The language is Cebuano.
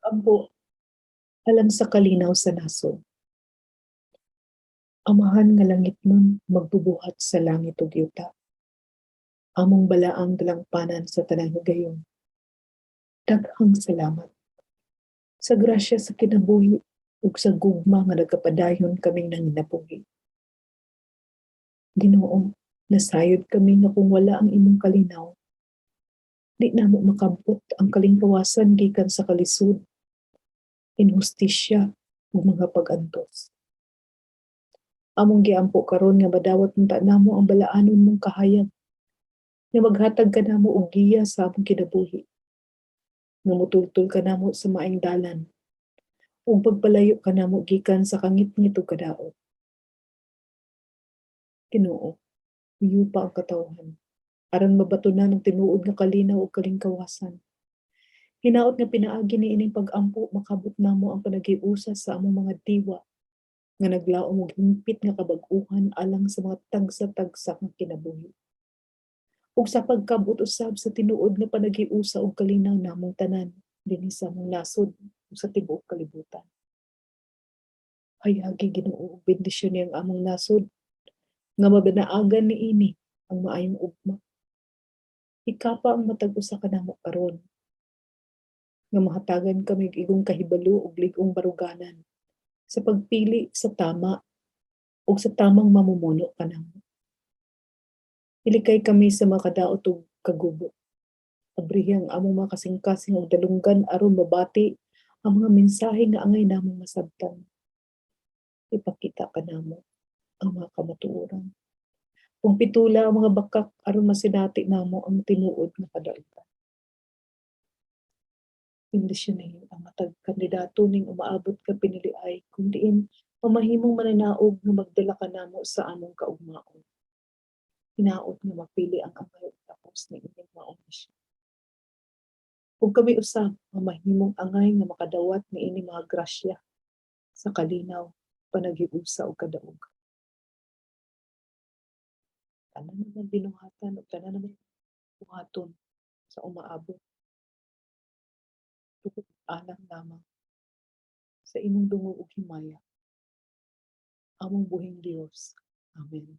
Ampo alang sa kalinaw sa nasod. Amahan nga langitnon, magbubuhat sa langit ug yuta. Among balaang dalangpanan sa tanang higayon. Daghang salamat sa grasya sa kinabuhi ug sa gugma nga nagapadayon kaming nanginabuhi. Ginoo, nasayod kami nga kung wala ang imong kalinaw, di namo makabot ang kalingkawasan gikan sa kalisod, inhustisya ug mga pag-antos. Among giampo karon nga madawat unta namo ang balaanon mong kahayag, nga maghatag ka namo og giya sa among kinabuhi, nga mutultol ka namo sa maayong dalan, ug pagpalayo ka namo gikan sa kangitngit ug kadaot. Ginoo, huyupa ang katawhan aron mabatonan ang tinuod nga kalinaw ug kalingkawasan. Hinaot nga pinaagi niining pag-ampo, makabot namo ang panaghiusa sa among mga diwa nga naglaom og hingpit nga kabag-uhan alang sa mga tagsa-tagsa nga kinabuhi. Ug sa pagkabot usab sa tinuod nga panaghiusa ug kalinaw namong tanan dinhi sa among nasod ug sa tibuok kalibutan. Hayagi, Ginoo, ug bendisyoni ang among nasod nga mabanaagan niini ang maayong ugma. Hikapa ang matag usa kanamo karon nga mahatagan kami og igong kahibalo ug lig-ong baruganan sa pagpili sa tama ug sa tamang mamumuno kanamo. Ilikay kami sa mga kadaot ug kagubo. Abrihi ang among mga kasing-kasing ug dalunggan aron mabati ang mga mensahe nga angay namong masabtan. Ipakita kanamo ang mga kamatuoran. Ug pitula ang mga bakak aron masinati namo ang tinuod nga kadautan. Bendisyoni ang matag kandidato ning umaabot nga piniliay kung diin mamahimong mananaog nga magdala kanamo sa among kaugmaon. Hinaot nga mapili ang angay ug takos niining maong misyon. Ug kami usab mamahimong angay nga makadawat niini mga grasya sa kalinaw, panaghiusa ug kadaog. Tanan naman binuhatan ug tanan naman buhaton sa umaabot. Tungod alang lamang sa imong dungog ug himaya. Among buhing Dios. Amen.